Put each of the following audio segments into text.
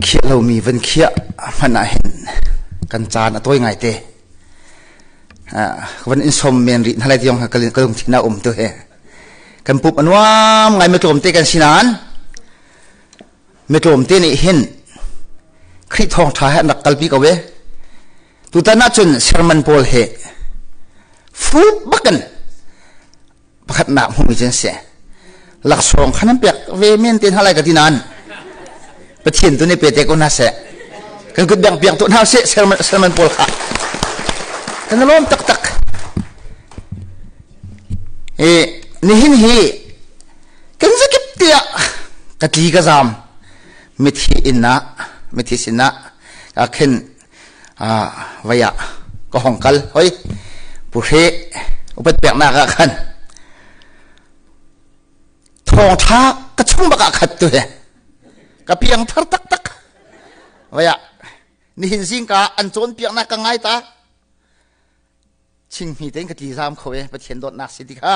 Khiah lomi van khiah hmanh ah hin kan caan a tawi ngaite. Van in som men rih hna lai tiang ka lungthin ah um tu he. Kan pup a nuam ngai mitlawm te kan si nain mitlawm te nih hin Khrih thawngṭha he an rak kalpi ko ve. Tutan ahcun sermon pawl he full bakin pakhatnak hmumi cu an si. Laksawng kha nan pek ve men te hna lai ka ti nain Pathian tu nih pe te ko hna seh. Kan kut beng piak tu hna seh sermon, sermon pawl kha. Kan lawm taktak. E, nihin hi kan zakip tiah ka tli ka zam mithi inn ah mithi sinah ka khin vai ah ka hong kal hoi pu hre upat peknak ah khan thawngtha ka chung bak ah khat tu he ka piang thar taktak vai ah nihin zingka an cawn piaknak ka ngai ta chingmi tein ka tli zam kho e pathian dawtnak si ti kha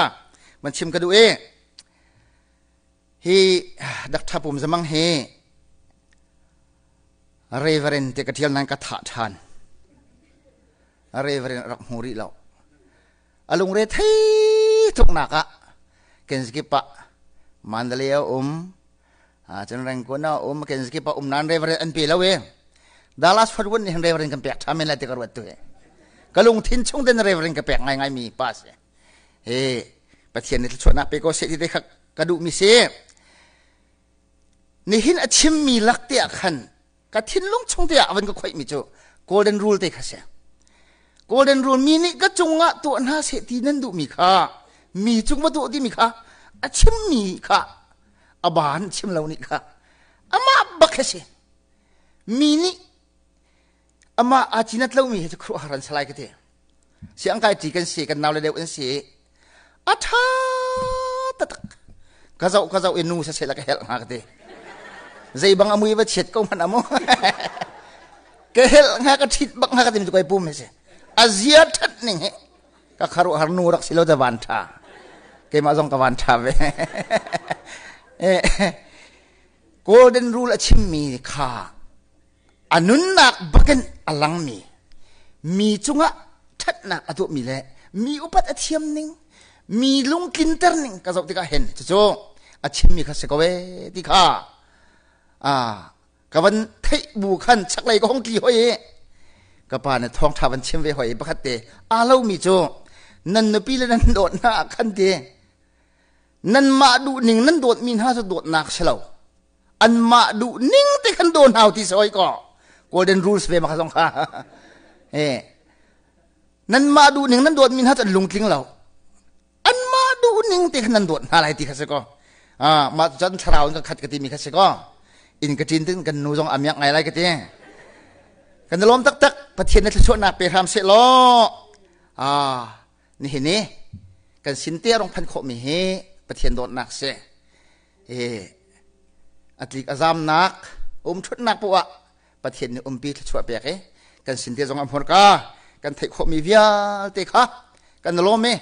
man chim ka duh e hi Dr. Pum Zamang hi Reverend te ka ṭial nain ka thah ṭhan. Reverend rak hmu rih lo. A lungre thei tuknak ah Kenzikip ah Mandalay a um, cun Rangoon a um, Kenzikip ah um nain Reverend an pe lo e. Dallas Fort Worth nih hin Reverend kan pek ṭha men lai ti ka ruat tu he. Ka lungthin chung ten Reverend ka pek ngaingai mi pa si. He Pathian nih thluachuahnak pe ko seh ti te kha ka duhmi si. Nihin a chimmi lak te ah khan ka thinlung chung te ah a van ka khoihmi cu golden rule te kha si. Golden rule mi nih ka cungah tuah hna seh ti nan duhmi kha mi cung va tuah timi kha a chimmi kha a baan chim lo nih kha amah bak kha si. Mi nih amah aa cinat lomi hi cu khuaruahhar an si lai ka ti. Siangkai ṭi kan si, kan nau le deuh an si. A ṭha taktak. Ka zoh ka zoh i nu saseh la ka helh hnga ka ti. Zei bang a mui va chiat ko hmanh amu. ka helh hnga ka ṭhit bak hnga ka ti mi cu kai pum hi si. A zia ṭhat ning hi ka kharuahhar nu rak si lo ta van ṭha. Keimah zong ka van ṭha ve. Golden rule a chimmi kha a nunnak bakin a langmi mi cungah ṭhatnak a tuahmi le mi upat a thiam ning mi lungtlinter ning ka zoh tikah hin cucu a chimmi kha si ko ee ti kha ka van theih bu khan chaklei ka hong tli hoi i ka pa nih thawngṭha van chim ve hoi i pakhat te aa lomi cu nan nupi le nan dawt hna ah khan ti nanmah duh ning nan dawtmi hna cu dawtnak si lo anmah duh ning te khan daw hna ti soi ko golden rules ve ma kha zong kha eh nanmah duh ning nan dawt mi hna cu an lungtling lo anmah duh ning te khan nan dawt hna lai ti kha si ko ah mah cun thlarau in ka khat ka ti mi kha si ko in ka ṭin tin kan nu zong amiak ngai lai ka ti kan lawm taktak pathian na thluachuahnak pe hram seh law ah nihin ni kan sin te rong phan khawh mi hi pathian dawtnak si a tlik a zamnak um ṭhutnak poah ah Pathian nih umpi thluachuah pek i kan sin te zong a hmurka kan theih khawhmi vialte kha kan lawm i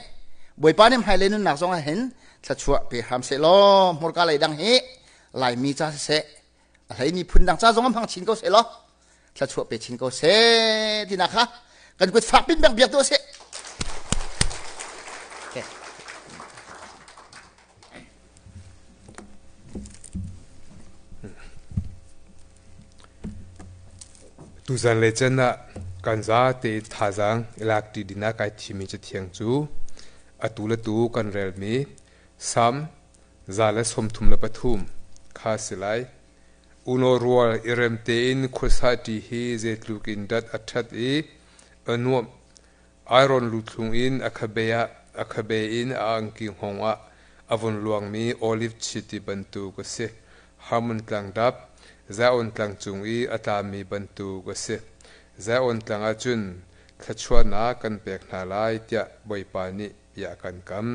Bawipa nih hmailei nunnak zong ah hin thluachuah pe hram seh law hmurka lei dang hi Laimi ca siseh a hleimi phun dang ca zong ah hmang chin ko seh law thluachuah pe chin ko seh tinak kha kan kut fak pin bang biak tu seh. Okay. Tuzan le can ah kan zate thazaang i lak ṭi dingah kai thimmi cathiang cu atu le tu kan relmi Salm 133 kha a si lai. Unaw rual i rem tein khuasa ṭi hi zeitluk in dat a ṭhat i a nuamh. Iron luthlung in a khabe ah a khabe in a angki hngawng ah a vun luangmi olive chiti bantuk a si. Hermon tlang dap, Zion tlang cung i a tlami bantuk a si. Zion tlang ah cun thluachuahnak kan pek hna lai tiah Bawipa nih bia a kan kam.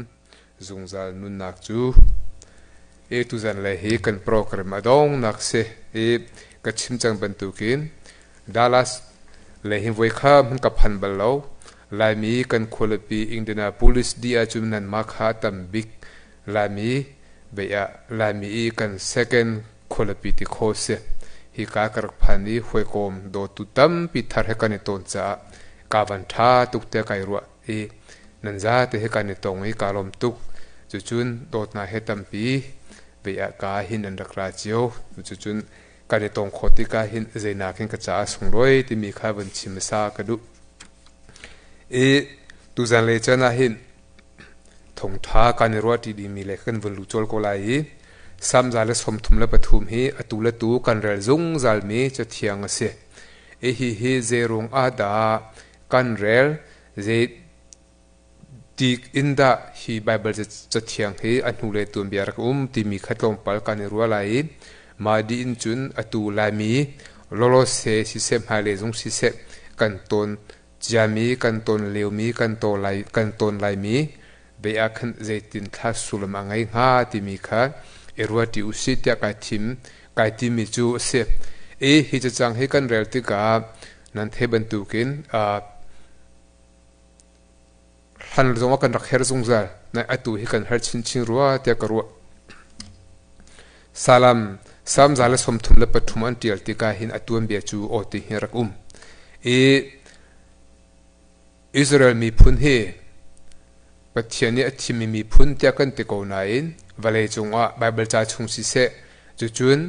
Zungzal nunnak cu e tuzan le hi kan program a dongnak si i ka chim cang bantukin Dallas le hi voi kha hmun ka phan bal lo. Laimi kan khualipi Indianapolis dih ahcun nanmah kha tam bik Laimi bei ah Laimi i kan second khualipi ti kho si. Hika ka rak phan i hawikom dawtu tampi thar he kan i tawn caah kaa van ṭha tuk tiah kai ruah i nan zate he kan i tong i kaa lawm tuk. Cucun dawtnak he tampi ve ah ka hin an rak ra cio. Cucun kan i tong khawh tikah hin zeinak hin ka caah sunglawi timi kha vun chim hmasa ka duh. I tuzan lei caan ah hin thawngṭha kan i ruah ṭi dingmi le kan vun luh cawl ko lai i Salm 133 hi atu le tu kan rel zungzalmi cathiang a si. I hihi zeirung ah dah kan rel, zei tik in dah hi Baibal cathiang hi a hnulei tuanbia rak um timi kha tlawmpal kan i ruah lai i mah dih in cun atu Laimi lawlawse siseh hmailei zong siseh kan tawn ciami kan tawn liomi kan tawn lai kan tawn laimi bei ah khan zeitin thla sullam a ngei hnga timi kha i ruahṭi usih tiah kai thim kai timi cu a si. I hi cacang hi kan rel tikah nan theih bantukin hlan zongah kan rak her zungzal nai atu hi kan her chinchin rua tiah ka ruah. Salam Salm 133 an ṭial tikah hin a tuanbia cu aw ti hi rak um. I Israel miphun hi Pathian nih a thimmi miphun tiah kan ti ko nain vawlei cungah Baibal ca chung siseh cucun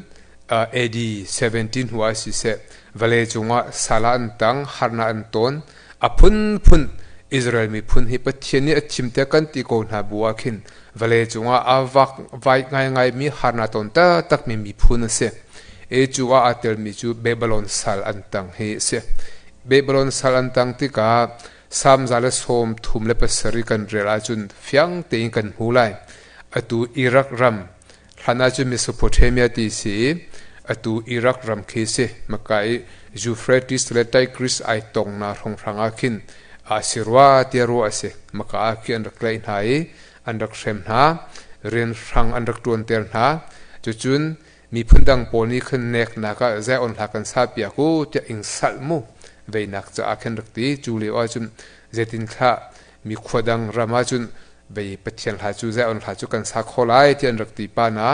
AD 17 hnu ah siseh vawlei cungah sal ah an tang harnak an tawn a phunphun Israel miphun hi Pathian nih a thim tiah kan ti ko hna bu ah khin vawlei cungah a vak vai ngaingaimi harnak tawn taktakmi miphun a si. E cu ah aa telmi cu Babylon sal an tang hi a si. Babylon sal an tang tikah Salm 137 kan rel ahcun fiang tein kan hmu lai. Atu Iraq ram hlan ahcun Mesopotamia ti si i atu Iraq ram khi si. Maka i Euphrates le Tigris ai tongnak hrawnghrang ah khin a si rua tiah ruah a si. Maka ah khi an rak tlaih hna i an rak hrem hna. Rianhrang an rak ṭuanter hna. Cucun miphun dang pawl nih khan neknak ah zei on hlah kan sa piak u tiah ing salh mu veinak caah khan rak ti. Cu lio ahcun zeitin thlah mi khua dang ram ahcun vei Pathian hla cu zei on hla cu kan sa kho lai ti an rak ti pa na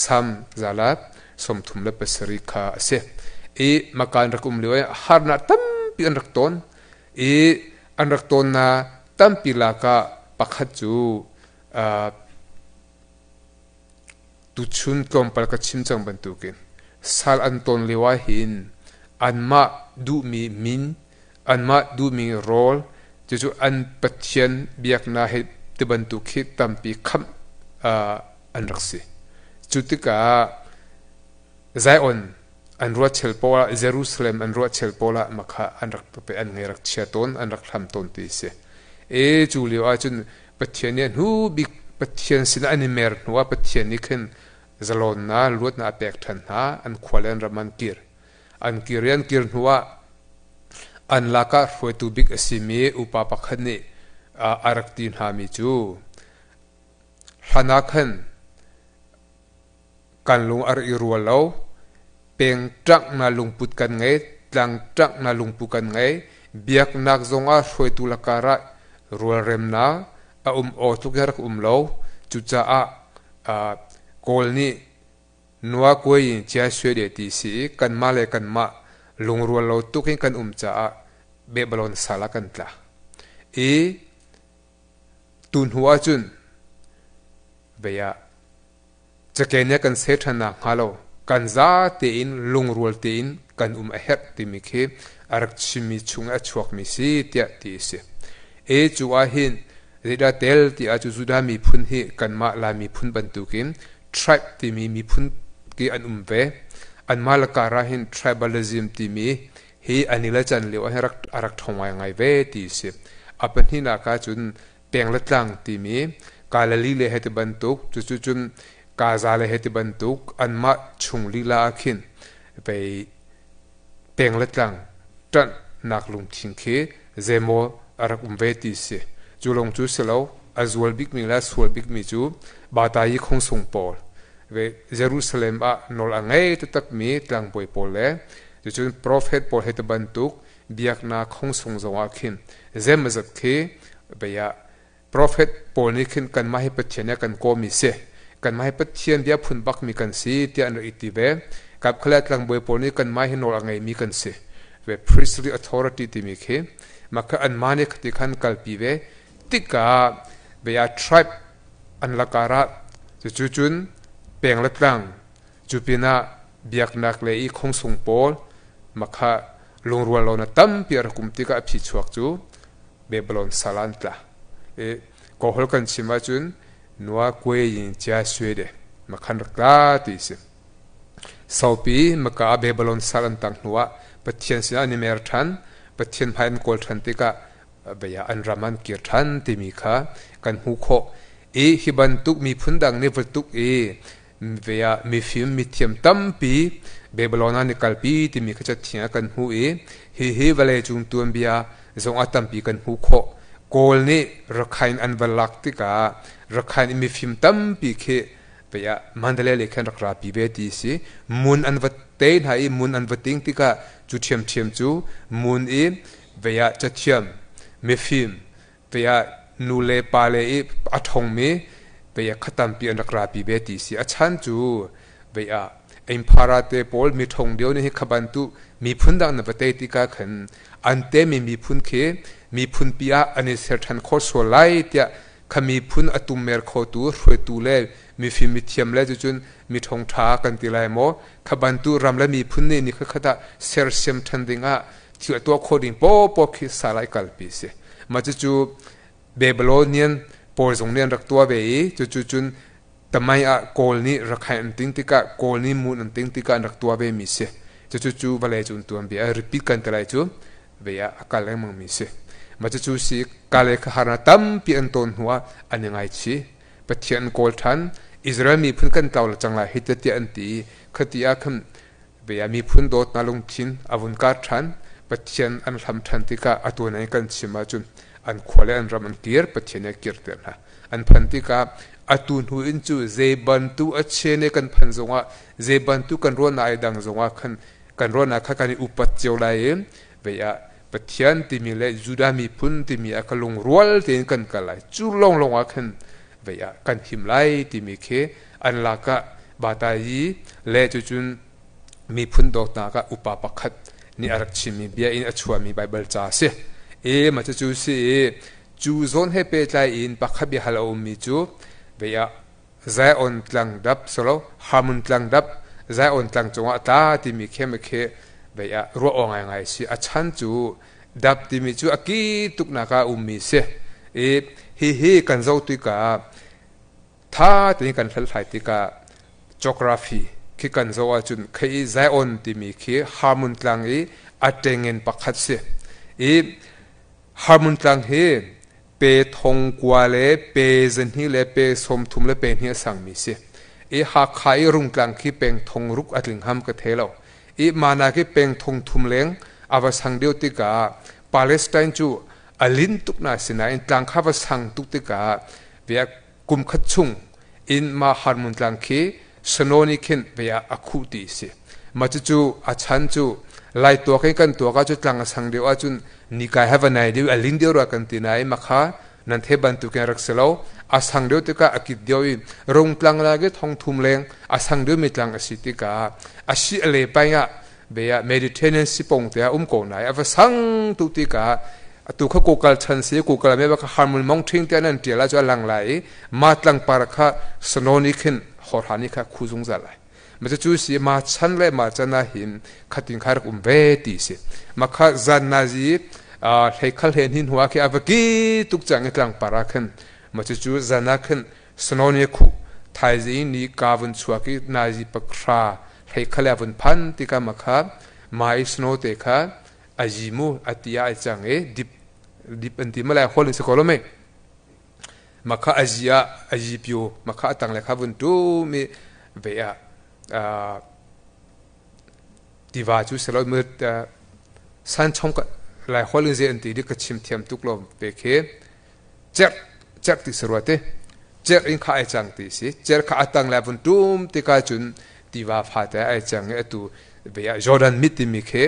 sam zalat 37 kha a si. I makan rak um lio i harnak tampi an rak ton i an rak ton na tampi lak ah pakhat cu tuchun tlawmpal ka chim cang bantukin sal an ton lio ah hin anmah duhmi min anmah duhmi rawl cucu an pathian biaknak he tibantuk hi tampi khamh an rak si. Cu tikah Zion an ruat chel pawl ah Jerusalem an ruat chel pawl ah makha an rak pe an ngei rak chia tawn an rak hlam tawn ti si. E cu lio ahcun Pathian nih a hnu bik Pathian sinah an i mer hnu ah Pathian nih khin zalonnak luatnak a pek ṭhan hna an khua le an ram an kir. An kir i an kir hnu ah an lakah hruaitu bik a simi upa pakhat nih a rak ti hnami cu hlan ah khan kan lung a rak i rual lo. Peng ṭanghnak lungput kan ngei, tlang ṭanghnak lungput kan ngei. Biaknak zongah hruaitu lakar ah rualremnak a um aw tluk hi a rak um lo. Cucaah Kawl nih Nua kuai in chia sue de ti si i kanmah le kanmah lungrual lo tuk in kan um caah Babylon sal ah kan tla. I tu hnu ahcun vei ah cake nih kan ser ṭhan nakhnga lo kan za tein lungrual tein kan um a herh timi khi a rak chimmi chung a chuakmi si tiah ti a si. E cu ah hin zeidah tel ti ah cu Judah miphun hi kanmah Lai miphun bantukin tribe timi miphun ki an um ve. Anmah le kar ah hin tribalism timi hi an i le can lio ah hin a rak ṭhawng ngaingai ve ti a si. A pahnihnak ah cun peng le tlang timi Galilee le hei ti bantuk cucu cun Gaza le hei ti bantuk anmah chung lila ah khin pei peng le tlang ṭanhnak lungthin khi zeimaw a rak um ve ti si. Cu lawng cu si lo, a zual bikmi le a sual bikmi cu Batayi khungsung pawl ve Jerusalem ah nawl a ngei taktakmi tlangbawi pawl le cucun profet pawl hei ti bantuk biaknak khungsung zongah khin zeimawzat khi bei ah Profet pawl nih khin kanmah hi Pathian nih a kan kawmi si, kanmah hi Pathian bia phun bakmi kan si tiah an rak i ti ve. Kap khala tlangbawi pawl nih kanmah hi nawl a ngeimi kan si ve, priestly authority timi khi. Mah kha anmah nih khati khan kalpi ve tikah bia tribe an lakar ah cucu cun peng le tlang, cu pinah biaknak le i khungsung pawl makha lungrual lo na tampi a rak um tikah a phi chuak cu Babylon sal an tla i kawhol kan chim ahcun nua kue yin chia sue de makhan rak tla ti si. Saupi maka ah Babylon sal an tang hnuah Pathian sinah an i mer ṭhan, Pathian hmai an kawl ṭhan tikah bia an ram an kir ṭhan timi kha kan hmuh khawh. I hi bantuk miphun dang nih va tuk i ve ah mifim mithiam tampi Babylon ah an i kalpi timi kha cathiang ah kan hmuh i hihi vawleicung tuanbia zong ah tampi kan hmuh khawh. Kawl nih Rakhine an va lak tikah Rakhine i mifim tampi khi pei ah Mandalay lei khan rak rapi ve ti si. Mun an va te hna i mun an va ting tikah cu ṭhiamṭhiam cu mun i vei ah cathiam mifim vei ah nu le pa le i a ṭhongmi vei ah kha tampi an rak rapi ve ti si. A chan cu vei ah Einphara te pawl mi ṭhong deuh nih hi kha bantuk miphun dang na va tei tikah khan an temi miphun khi miphun pi ah an i ser ṭhan khawh sual lai tiah kha miphun a tummer khotu hruaitu le mifim mithiam le cucun mi ṭhongṭha kan ti lai maw, kha bantuk ram le miphun nih ni khat ah sersiam ṭhan ding ah thil a tuah khawh ding paohpaoh khi sal ai kalpi si. Mah cucu Babylonian pawl zong nih an rak tuah ve i cucu cun tamai ah Kawl nih Rakhine an ting tikah, Kawl nih Mun an ting tikah an rak tuah ve mi si. Cucu cu vawlei cun tuanbia repeat kan ti lai cu ve ah a kal lengmang mi si. Mah cucu si kale kha harnak tampi an tawn hnu ah an i ngaichih. Pathian an kawl ṭhan. Israel miphun kan tlau le cang lai hi tiah an ti i khati ah khan ve ah miphun dawtnak lungthin a vun kar ṭhan. Pathian an hlam ṭhan tikah atu nan kan chim ahcun an khua le an ram an kir, Pathian nih a kirter hna. An phan tikah atu hnu in cu zei bantuk a chia ne kan phan zongah, zei bantuk kan ruahnak ai dang zongah khan kan ruahnak kha kan i upat cio lai i vei ah Pathian timi le Judah miphun timi ah ka lungrual tein kan kal lai. Cu lawnglawng ah khan vei ah kan him lai timi khi an lakah Batayi le cucun miphun dawtnak ah upa pakhat nih a rak chimmi bia in a chuahmi Baibal ca a si. E mah cucu si i cu zawn he pehtlai in pakhat bia hal a ummi cu vei ah Zion tlang dap solo Harmon tlang dap Zion tlang cungah a tla timi khi khi vei ah ruah awk ngaingai si. A chan cu dap timi cu a ki tuknak ah ummi si i hihi kan zoh tikah tha tein kan hlathlai tikah geography khi kan zoh ahcun khi i Zion timi khi Harmon tlang i a ṭengin pakhat si i Harmon tlang hi pe 9000 le pe 200 le pe 30 le pe 2 a sangmi si. I Hakha i Rungtlang khi peng 600 a tling ham ka the lo. I mana khi peng 3000 leng a va sang deuh tikah Palestine cu a lin tuk na sinain tlang kha va sang tuk tikah via kum khat chung in ma Harmun tlang khi snow nih khin via a khuh ti si. Ma cucu a chan cu lai tuak in kan tuak ah cu tlang a sang deuh ahcun nikai ha va nai deuh a lin deuh rua kan ti nain makha nan the bantuk in rak si lo. A sang deuh tikah a kit deuh i Rungtlang la ke 3000 leng a sang deuh mi tlang a si tikah a si a le pai ah be ah Mediterranean sipong te ah um ko nai a va sang tu tikah atu kha kokal chan si kokal me ba kha harmon mong thing te nan tial ah chu lang lai i ma tlang par kha sanoni khin horhani kha khu zungzal lai. Ma cu si ma chan le ma chan ah hin khatin kha rak um ve ti si. Ma kha zan na zi hlei khal he hin hua khi ava ki tuk chang i tlang par ah khin ma cu cu zan ah khin sanoni khu thaizi ni ka vun chuak i nazi pakra hlei khal vun phan tika ma kha mai snow te kha aji mu atia ai chang e dip dip an ti malai hol in se ko lo me ma kha aji ah aji pio ma kha atang le kha vun tu mi ve ah tiva cu selo mu san chong ka lai hol in ze an ti di ka chim thiam tuk lo pe khe cer cer ti sarua te cer in kha ai chang ti si cer kha atang le vun tum ti ka cun tiva fa te ai chang e atu ve ah Jordan mit timi khe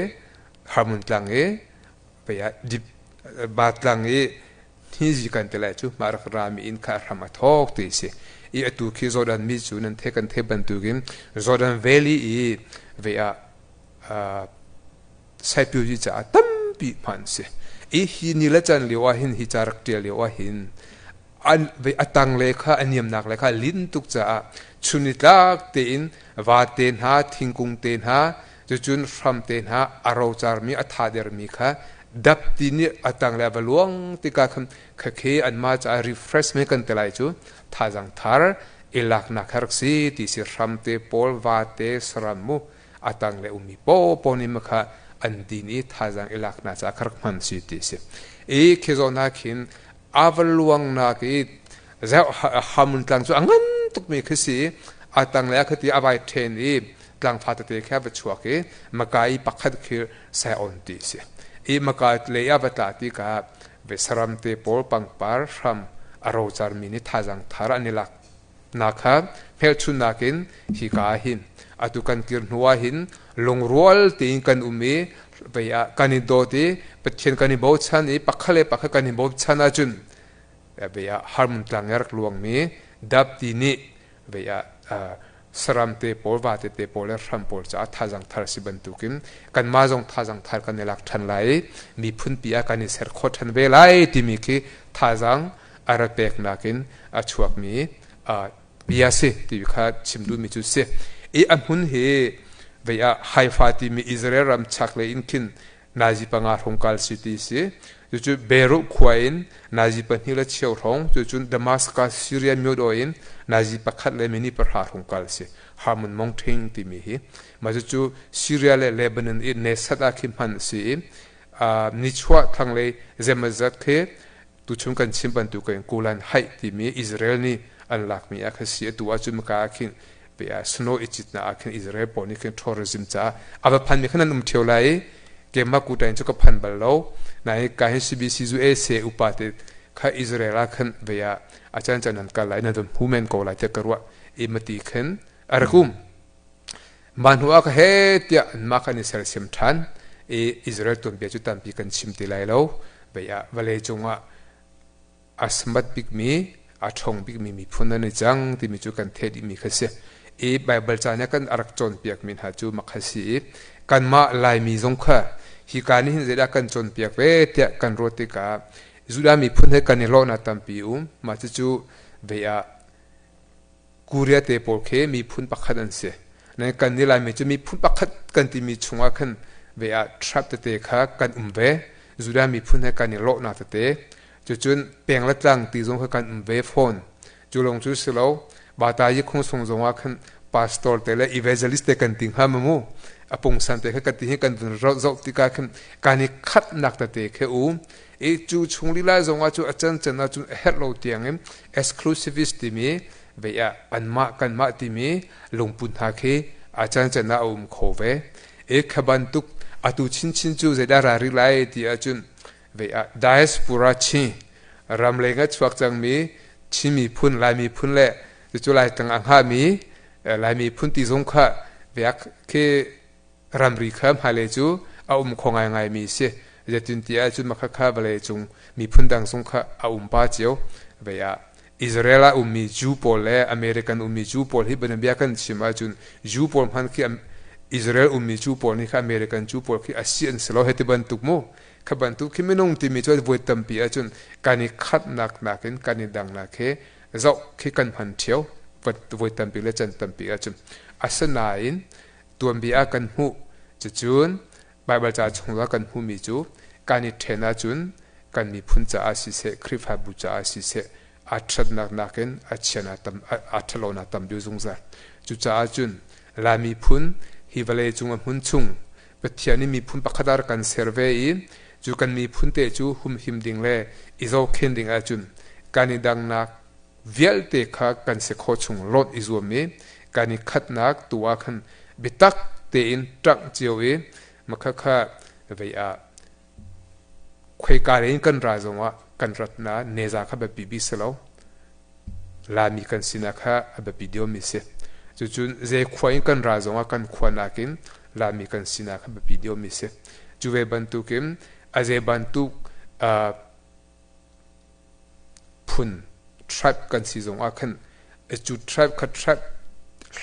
Harmun tlang i ve ah dip ba tlang i Hnizi kan ti lai cu mah rak rami in kha hram a thawk ti si. I atu khi Jordan mi cu nan the kan the bantukin Jordan Valley i ve ah saipiuzi caah tampi hman si. I hi ni le can lio ah hin hi ca rak ṭial lio ah hin an ve a tang le kha a niamnak le kha lin tuk caah chunitlak tein vate hna thingkung te hna cucun hram te hna a rocarmi a thadermi kha dap ti nih a tang le a va luang tikah khan khakhe anmah caah refreshment kan ti lai cu thazang thar i laknak kha rak si ti si hram te pawl vate saram mu a tang le ummi paw nih makha an din i thazang i laknak caah kha rak hman si ti si i khi zawn ah khin a va luangnak i hamun tlang cu a ngan tukmi khi si a tang le a khati a vai then i tlangfa tete khi a va chuak i maka i pakhat khi sai-on ti si i maka lei a va tla ti ka ve saram te pawl pangpar hram a rocar mi nih thazang thar an i lak na kha hmelchunnak in hi ka ah hin atu kan kir hnu ah hin lungrual tein kan um i vei ah kan i dawt i Pathian kan i bochan i pakhat le pakhat kan i bochan ahcun vei ah harmun tlang rak luangmi dap ti nih vei ah saram te pawl vate te pawl le hram pawl caah thazang thar si bantukin kanmah zong thazang thar kan i lak ṭhan lai i miphun pi ah kan i ser kho ṭhan ve lai timi khi thazang a ra peknak in a chuakmi bia si ti kha chim duhmi cu si. I a hmun hi vei ah Haifa timi Israel ram chaklei in khin nazi panga hrawng kal si ti si. Cucu Beirut khua in nazi pahnih le cheu hrawng, cucun Damascus Syria myodaw in nazi pakhat le mini pahra hrawng kal si. Harmon Mongthing timi hi. Mah cucu Syria le Lebanon i Nesat ah khi hman a si i nichuah thlanglei zemazat khi tuchun kan chim bantukin Golan Height timi Israel nih an lakmi ah khan si. Atu ahcun maka ah khin snow i citnak ah khin Israel pawl nih khin tourism caah a va phanmi khan an um ṭheo lai i keimah kuta in cu ka phan bal lo. Nain ka hin CBC zu ese upa te kha Israel ah khan vei ah a caan caan an kal lai nan van hmu men ko lai tiah ka ruah i mati khin a rak um. Mah hnu ah ka he tiah anmah kan i sersiam ṭhan i Israel tuanbia cu tampi kan chim ti lai lo. Vei ah vawlei cungah a smart bikmi, a ṭhawng bikmi miphun an i cang timi cu kan theih dihmi kha si. I Baibal ca nih kan a rak cawnpiakmi hna cu mak kha si i kanmah Laimi zong kha hika nih hin zeidah kan cawnpiak ve tiah kan ruat tikah Judah miphun he kan i lawhnak tampi um. Mah cucu vei ah Korea te pawl khi miphun pakhat an si. Nan kan nih Laimi cu miphun pakhat kan timi chungah khan ve ah tribe tete kha kan um ve. Judah miphun he kan i lawhnak tete. Cucun peng le tlang ti zong kha kan um ve fawn. Cu lawng cu si lo. Bata yi khung sung zong ah khan pastor te le evangelist te kan ti hnga mamu. A pungsan te kha kan ti hi kan vun zoh tikah khan kan i khatnak tete khi um. I cu chung lila zongah cu a cancan ahcun a herh lo tiangin exclusivist timi vei ah anmah kanmah timi lungput hna khi a cancan ah a um kho ve. I kha bantuk atu chinchin cu zeidah ra rih lai ti ahcun vei ah diaspora Chin ramleng a chuak cangmi Chin miphun Lai miphun le cucu Laitlang a hngahmi Lai miphun ti zong kha vei ah khi ramri kha hmailei cu a um kho ngaingaimi a si. Zeitintiah ahcun makhakha vawlei cung miphun dang zong kha a um pa cio. Vei ah Israel ah ummi Jew pawl le American ummi Jew pawl hi bianabia kan chim ahcun Jew pawl hmanh khi Israel ummi Jew pawl nih kha American Jew pawl khi a si an si lo hei ti bantuk mu. Kha bantuk khi minung timi cu voi tampi ahcun kan i khatnak nakin kan i dangnak hi zoh khi kan hman ṭheo voi tampi le can tampi ahcun. Asinain tuanbia ah kan hmuh. Cucun Baibal ca chungah kan hmuhmi cu kan i ṭhen ahcun kan miphun caah siseh, Khrihfabu caah siseh, a ṭhatnak nakin a chianak tam, a ṭhatlonak tam deuh zungzal. Cucaah cun Lai miphun hi vawlei cung a hmun chung Pathian nih miphun pakhat ah kan ser ve i cu kan miphun te cu humhim ding le i zohkhen ding ahcun kan i dangnak vialte kha kan si khawh chung lawnh i zuam i kan i khatnak tu ah khan biatak tein ṭangh cio i makhakha vei ah khoika in kan ra zongah kan ratna neza kha biapi bi si lo Lami kan sinak kha a biapi deuhmi si. Cucun zei khua in kan ra zongah kan khua nakin Lami kan sinak kha biapi deuhmi si. Cu ve bantukin a zei bantuk. Phun tribe kan si zong ah khan cu tribe kha tribe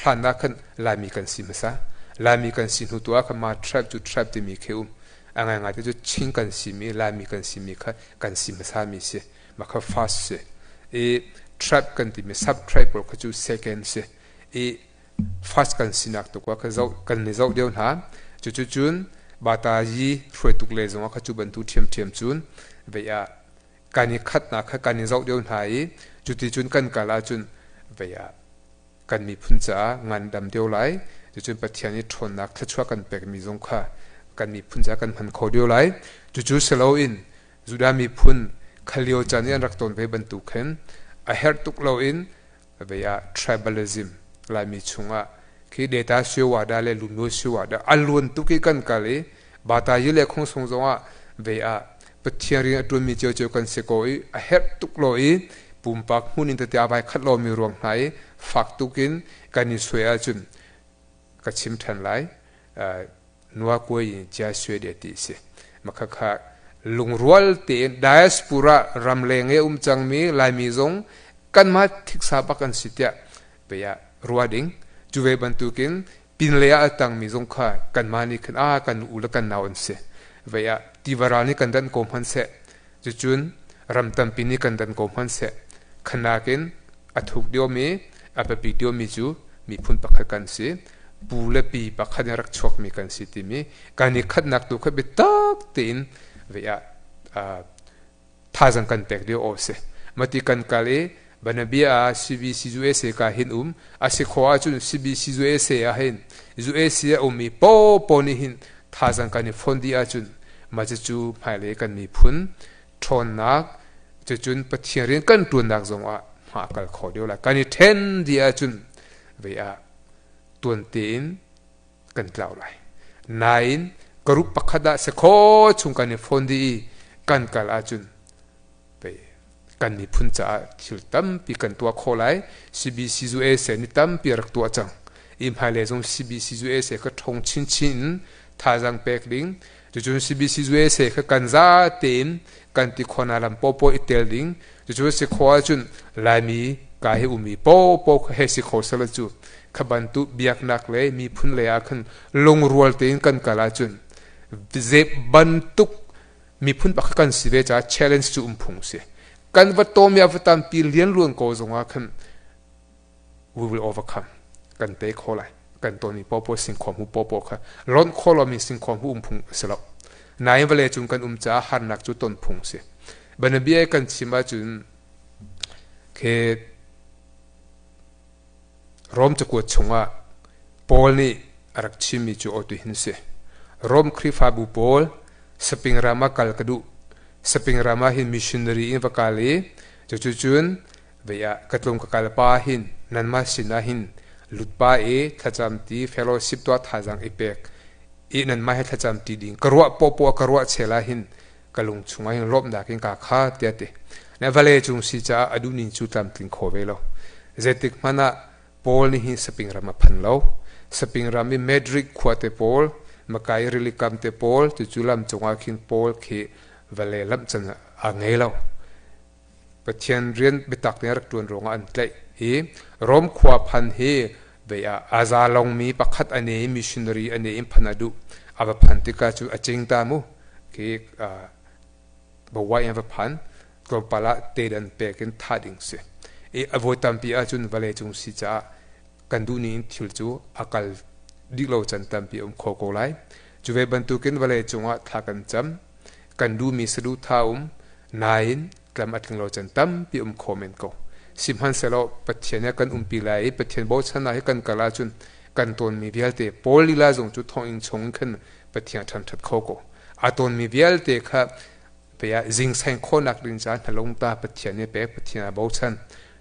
hlan ah khan Laimi kan si hmasa. Laimi kan si hnu tu ah khan mah tribe cu tribe timi khi um. A ngaingai te cu Chin kan simi, Laimi kan simi kha kan si hmasa mi si. Mah kha first si. I tribe kan timi sub tribe pawl kha cu second si. I first kan sinak tu kha zoh kan ni zoh deuh hna. Cucu cun bata yi hruaituk le zong ah kha cu bantu ṭhiamṭhiam cun vei ah kan i khatnak kha kan i zoh deuh hna i cuticun kan kal ahcun vei ah kan miphun caah ngandam deuh lai. Cucun Pathian i ṭhawnnak thluachuah kan pekmi zong kha kan miphun caah kan hman kho deuh lai. Cucu si loin Judah miphun khalio caan i an rak tawn ve bantuk khin a herh tuk loin vei ah tribalism Laimi chungah khi data siwa da le lumyo siwa da a luan tuk i kan kal i bata yi le khong sung zongah vei ah Pathian rian a ṭuanmi ciocio kan si ko i a herh tuk lo i pumpak hmun in tete a vai khat lomi ruang hna i fak tuk in kan i suai ahcun ka chim ṭhan lai. Nua kuai in chia sue de ti si. Makhakha lungrual tein diaspora ramleng e um cangmi Laimi zong kanmah thiksa bak an si tiah pei ah rua ding. Cu ve bantukin pinlei ah a tangmi zong kha kanmah nih khan a kan u le kan nau an si. Vei ah tiva nih kan dan ko hmanh seh. Cucun ram tampi nih kan dan ko hmanh seh. Khanakin a thuk diomi a biapi diomi cu miphun pakhat kan si. Pu le pi pakhat in rak chuakmi kan si timi kan i khatnak tu kha biatak tein vei ah thazang kan pek deuh aw si. Mati kan kal i banabia ah CBCUSA ka hin um a si kho ahcun CBCUSA ah hin USA a um i po po nih hin thazang kan i fon dih ahcun mah cucu hmailei kan miphun ṭhawnnak cucun Pathian rian kan ṭuannak zong ah hma a kal kho deuh lai. Kan i ṭhen dih ahcun vei ah tuan tein kan tlau lai. Nain group pakhat ah sekhaw chung kan i phone dih i kan kal ahcun pei kan miphun caah thil tampi kan tuah khawh lai. CBCUSA nih tampi rak tuah cang. I hmailei zong CBCUSA kha ṭhawng chinchin in thazaang pek ding. Cucun CBCUSA kha kan za tein kan ti khawhnak lam paohpaoh i tel ding. Cucu si khawh ahcun Laimi ka hi ummi paohpaoh kha hei si kho selaw cu kha bantuk biaknak le miphun lei ah khan lungrual tein kan kal ahcun ze bantuk miphun pakhat kan si ve caah challenge cu um phung si. Kan va tawm i a va tampi lianluan ko zongah khan we will overcome. Kan tei kho lai. Kan tawnmi paohpaoh singkhawm hu paohpaoh kha lonh khawh lomi singkhawm hu um phung a si lo. Nain vawlei cung kan um caah harnak cu ton phung si. Banabia kan chim ahcun khi Rom cakuat chungah Paul nih a rak chimmi cu awtu hin si. Rom Khrihfabu pawl saping ram ah kal ka duh. Saping ram ah hin missionary in va kal i cucu cun vei ah ka tlung ka kal pa hin nanmah sinah hin lut pa i thlacam ti fellowship tuah thazaang i pek i nanmah he thlacam ti ding ka ruah poahpoah ka ruah chel ah hin ka lung chungah hin lawmhnak in kaa kha tiah ti. Na vale cung si caah a duhning cu tlamtling kho ve lo. Zeitik hmanh ah Paul nih hin saping ram a phan lo. Saping ram i Madrid khua te pawl, Makai rili kam te pawl, cucu lam cungah khin Paul khi vale lamh can a ngei lo. Pathian rian biatak nih a rak ṭuan ruangah an tlaih i Rom khua phan hi vei ah a za longmi pakhat a ne i missionary a ne in phan a duh. A va phan tikah cu a cing ta mu. Khi bawai in va phan. Tlawmpal ah tedan pek in thah ding si. I a voi tampi ahcun vawlei cung si caah kan duh ning in thil cu a kal dih lo can tampi a um kho ko lai. Cu ve bantukin vawlei cungah thla kan cam. Kan duhmi saduhthah um. Nain tlam a tling lo can tampi um kho men ko. Sihmanhsehlaw Pathian he kan umpi lai i Pathian bochannak he kan kal ahcun kan tawnmi vialte Paul lila zong cu thonginn chung in khan Pathian a ṭhanṭhat kho ko. A tawnmi vialte kha pei ah zingseng khawhnak ding caah hnalungta Pathian nih a pek, Pathian a bochan.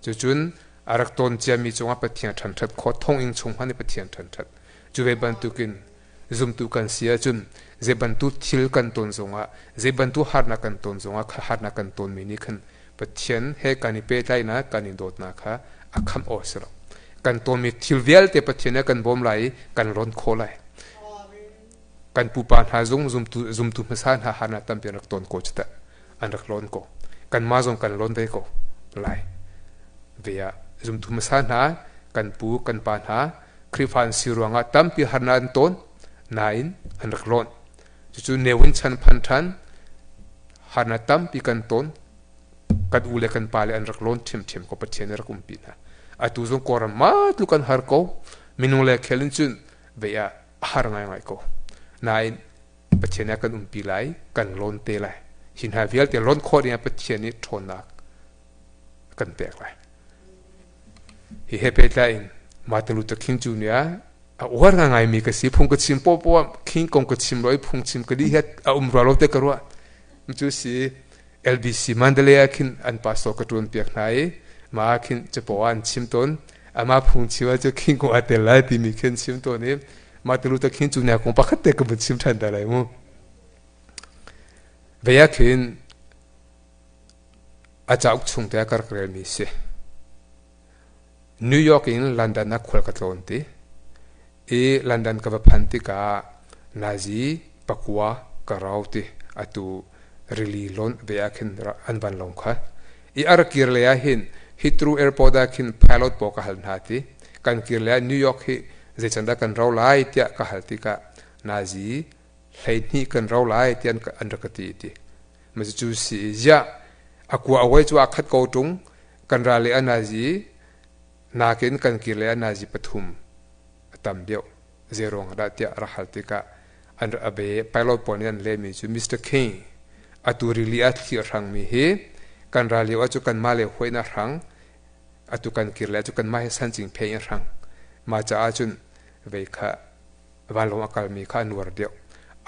Cucun a rak tawn ciami cungah Pathian a ṭhanṭhat khawh, thonginn chung hmanh i Pathian a ṭhanṭhat. Cu ve bantukin zumtu kan si ahcun zei bantuk thil kan ton zongah zei bantuk harnak kan ton zongah kha harnak kan tonmi nih khan Pathian he kan i pehtlaihnak kan i dawtnak kha a khamh awk a si lo. Kan tonmi thil vialte Pathian he kan bawm lai i kan lonh khawh lai. Kan pupa hna zong zumtu zumtu hmasa hna harnak tampi an rak ton ko cu teh. An rak lawn ko. Kanmah zong kan lawn ve ko. lai. Ve ah zumtu hmasa hna kan pu kan pa hna Khrihfa an si ruangah tampi harnak an tawn nain an rak lawn. Cucu newin chan phan ṭhan harnak tampi kan tawn kan u le kan pa le an rak lawn ṭhiamṭhiam ko Pathian nih rak umpi hna. Atu zong Kawlram ma tluk an har ko minung le khel in cun ve ah a har ngaingai ko. Nain Pathian nih a kan umpi lai, kan lawn te lai. Hi hna vialte lawn khawh dingah Pathian nih ṭhawnnak a kan pek lai. Hi he pehtlai in Martin Luther King Jr. a uar ngaingaimi ka si. Phung ka chim poah King kong ka chim lo i phung chim ka dih hi a um rua lo te ka ruah. Cu si LBC Mandalay ah khin an pastor ka ṭuan piak hna i mah ah khin capo ah an chim tawn. Amah phung chim ah cu King kong aa tel lai timi khi an chim tawn i Martin Luther King Jr. kong pakhat te ka vun chim ṭhan ta lai mu. Vei ah khin a cauk chung te ah ka rak relmi si. New York in London ah khual ka tlawn ti. I London ka va phan tikah nazi pakua ka rau ti atu rili lawn ve ah khin an van long kha. I a ra kir lei ah hin Heathrow Airport ah khin pilot pawl ka hal hna ti. Kan kir lei ah New York hi zeican dah kan rau lai tiah ka hal tikah nazi 12 kan rau lai tiah an rak ka ti ti. Ma cu si ziah a kua a wai cu a khat ko ṭung kan ra le a nazi nakin kan kir le a nazi pathum a tam deuh zeiruang dah tiah rak hal tikah an a be pilot pawl nih an lehmi cu Mr. King atu rili ah thli a hrangmi hi kan ra lio ah cu kanmah le huain a hrang atu kan kir le cu kanmah he sancing phe in a hrang mah caah cun vei kha vanlawng a kalmi kha a nuar deuh.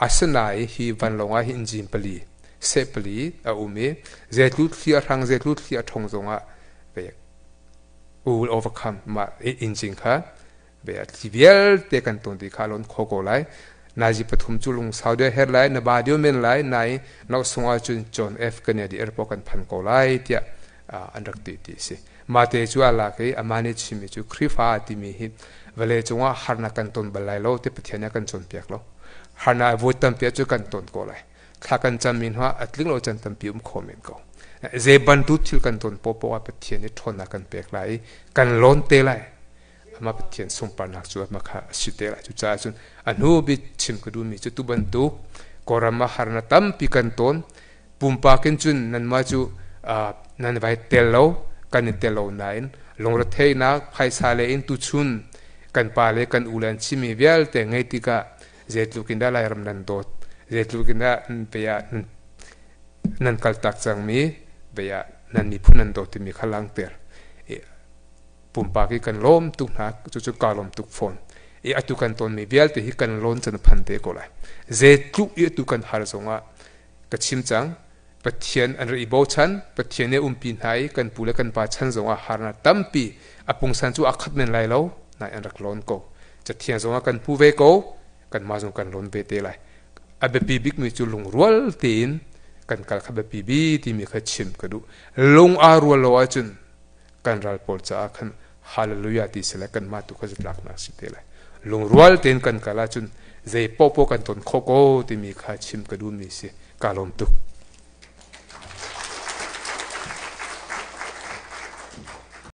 Asinain hi vanlawng ah hi engine pali, seh pali a um i zeitlu thli a hrang, zeitlu thli a ṭhong zongah we will overcome mah engine kha ve a thli vialte kan ton ti kha lon kho ko lai. Nazi pathum cu lungsau deuh her lai, na ba deuh men lai, nai no sung ahcun John F. Kennedy airport kan phan ko lai tiah an rak ti ti si. Mate cu a lak i amah nih chimmi cu Khrihfa timi hi vawlei cungah harnak kan ton bal lai lo ti Pathian nih a kan cawnpiak lo. Harnak voi tampi cu kan ton ko lai. Thla kan cammi hnu ah a tling lo can tampi um kho men ko. Zei bantuk thil kan ton poah ah Pathian nih ṭhawnnak kan pek lai i kan lawn te lai. Amah Pathian sunparnak cu amah kha a si te lai. Cucaah cun a hnu bik chim ka duhmi cu tu bantuk Kawlram ah harnak tampi kan ton. Pumpak in cun nanmah cu nan vai tel lo, kan i tel lo nain lungretheihnak phaisa le in tuchun kan pa le kan u le an chimmi vialte ngei tikah zeitluk in dah Lairam nan dawt, zeitluk in dah bia nan kaltak cangmi bia nan miphun nan dawt timi kha langhter. Pumpak i kan lawm tuk hna, cucu kaa lawm tuk fawn. I atu kan tonmi vialte hi kan lawn can phan te ko lai. Zeitluk i atu kan har zongah ka chim cang Pathian an rak i bochan Pathian nih umpi hna i kan pu le kan pa chan zongah harnak tampi a pungsan cu a khat men lai lo nain an rak lawn ko cathiang zongah kan hmu ve ko kanmah zong kan lawn ve te lai a biapi bikmi cu lungrual tein kan kal kha biapi bi timi kha chim ka duh lung aa rual lo ahcun kan ral pawl caah khan hallelujah ti sile kanmah tu kha zatlaknak si te lai lungrual tein kan kal ahcun zei popo kan ton kho ko timi kha chim ka duhmi si ka lawm tuk.